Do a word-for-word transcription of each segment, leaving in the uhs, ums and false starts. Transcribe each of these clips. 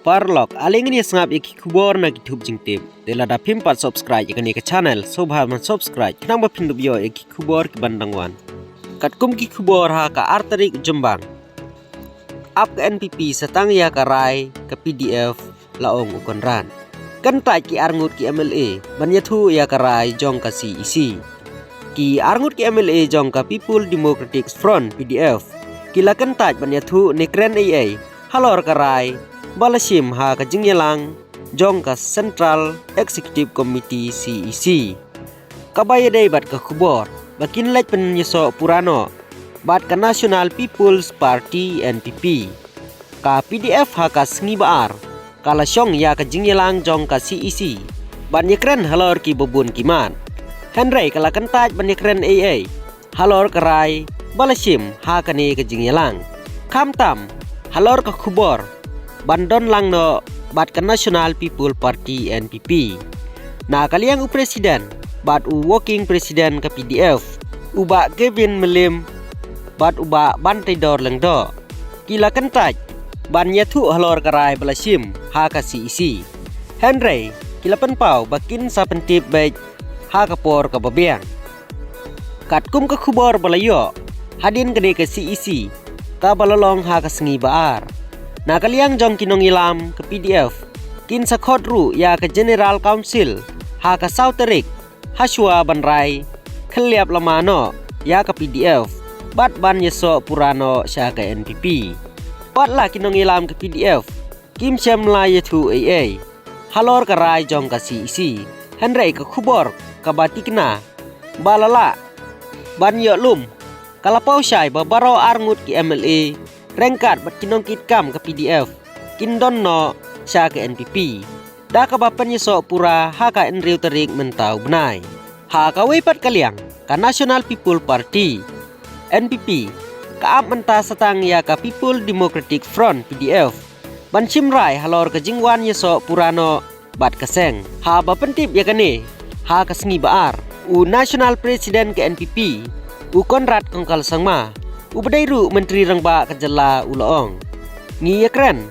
Paralok, ale ngin ïa sngap ïa ki khubor na ki thup jingtip. Te lada phim pat subscribe ïa kane ka channel, sngewbha ban subscribe, khnang ba phin dup ïoh ïa ki khubor ki ban dang wan. Katkum ki khubor ha ka ar tarik Jymmang, ap ka N P P sa tang ïa ka rai ka P D F, la ong u Conrad. Kyntait ki arngut ki M L A ban ïathuh ïa ka rai jong ka C E C. Ki arngut ki M L A jong ka People Democratic Front, P D F, ki la kyntait ban ïathuh ne kren ei ei halor ka rai ba la shim ha ka jingïalang jong ka Central Executive Committee, C E C, kaba ïadei bad ka khubor ba kin leit pynïasoh pura noh bad ka National People's Party, N P P. Ka P D F ha ka sngi ba ar ka la shong ïa ka jingïalang jong ka C E C ban ïakren halor ki babun ki mat. Hynrei ka la kyntait ban ïakren ei ei halor ka rai ba la shim ha kane ka jingïalang, khamtam halor ka khubor ban don lang noh bad ka National People Party, N P P. Na ka liang u president bad u working president ka P D F, u Bah Gavin Mylliem, bad u Bah Banteidor Lyngdoh, ki la kyntait ban ïathuh halor ka rai ba la shim ha ka C E C. Hynrei ki la pynpaw ba kin sa pyntip beit ha ka por kaba biang. Katkum ka khubor ba la ïoh, hadien kane ka C E C kaba la long ha ka sngi ba ar, na ka liang jong ki nongïalam ka P D F, kin sa khot ruh ïa ka General Council ha ka saw tarik, hashwa ban rai khylliap lama noh ïa ka P D F bad ban ïasoh pura noh sha ka N P P. Wat la ki nongïalam ka P D F kim shym la ïathuh ei ei halor ka rai jong ka C E C, hynrei ka khubor kaba tikna ba la lah ban ïoh lum ka la paw shai ba baroh arngut ki M L A ryngkat bad ki nongkitkam ka P D F kin don noh sha ka N P P da kaba pynïasoh pura ha ka hynriew tarik mynta u bnai. Ha kawei pat ka liang, ka National People Party, N P P, ka ap mynta sa tang ïa ka People Democratic Front, P D F, ban shim rai halor ka jingwan ïasoh pura noh bad ka seng. Haba pyntip ïa kane ha ka sngi ba ar, u National President ka N P P, u Conrad Kongkal Sangma, uba dei ruh Myntri Rangbah ka jylla, u la ong, ngi ïakren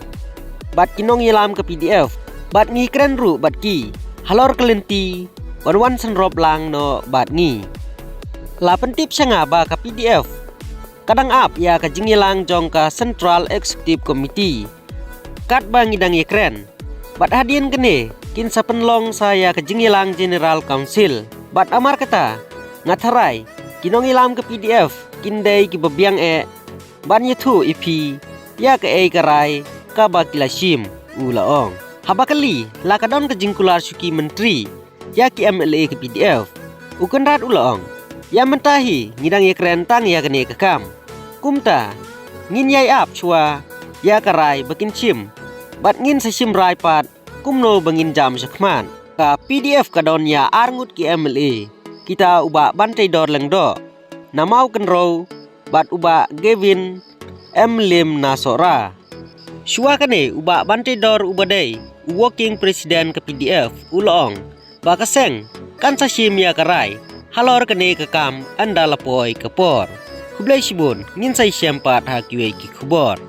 bad ki nongïalam ka P D F bad ngi kren ruh bad ki halor ka lynti ban wan sngewrop lang noh bad ngi. La pyntip sha nga ba ka P D F ka dang ap ïa ka jingïalang jong ka Central Executive Committee katba ngi dang ïakren, bad hadien kane kin sa pynlong sa ïa ka jingïalang General Council. Bad namar kata, nga tharai ki nongïalam ka P D F kin dei kiba biang eh ban ïathuh ïa phi ïa kaei ka rai kaba ki la shim, u la ong. Haba kylli la ka don ka jingkular sha ki myntri ïa ki M L A ka P D F, u Conrad u la ong, ïa mynta hi ngi dang ïakren tang ïa kane ka kam. Kumta ngin ïai ap shuwa ïa ka rai ba kin shim bad ngin sa shim rai pat kumno ba ngin jam shakhmat. Ka P D F ka don ïa arngut ki M L A, kita u Bah Banteidor Lyngdoh na Mawkynrew bad u Bah Gavin Mylliem na Sohra. Shuwa kane u Bah Banteidor uba dei u working president ka P D F, u la ong ba ka seng kan sa shim ïa ka rai halor kane ka kam ynda la poi ka por. Khublei shibun, ngin sa ïashem pat ha kiwei ki khubor.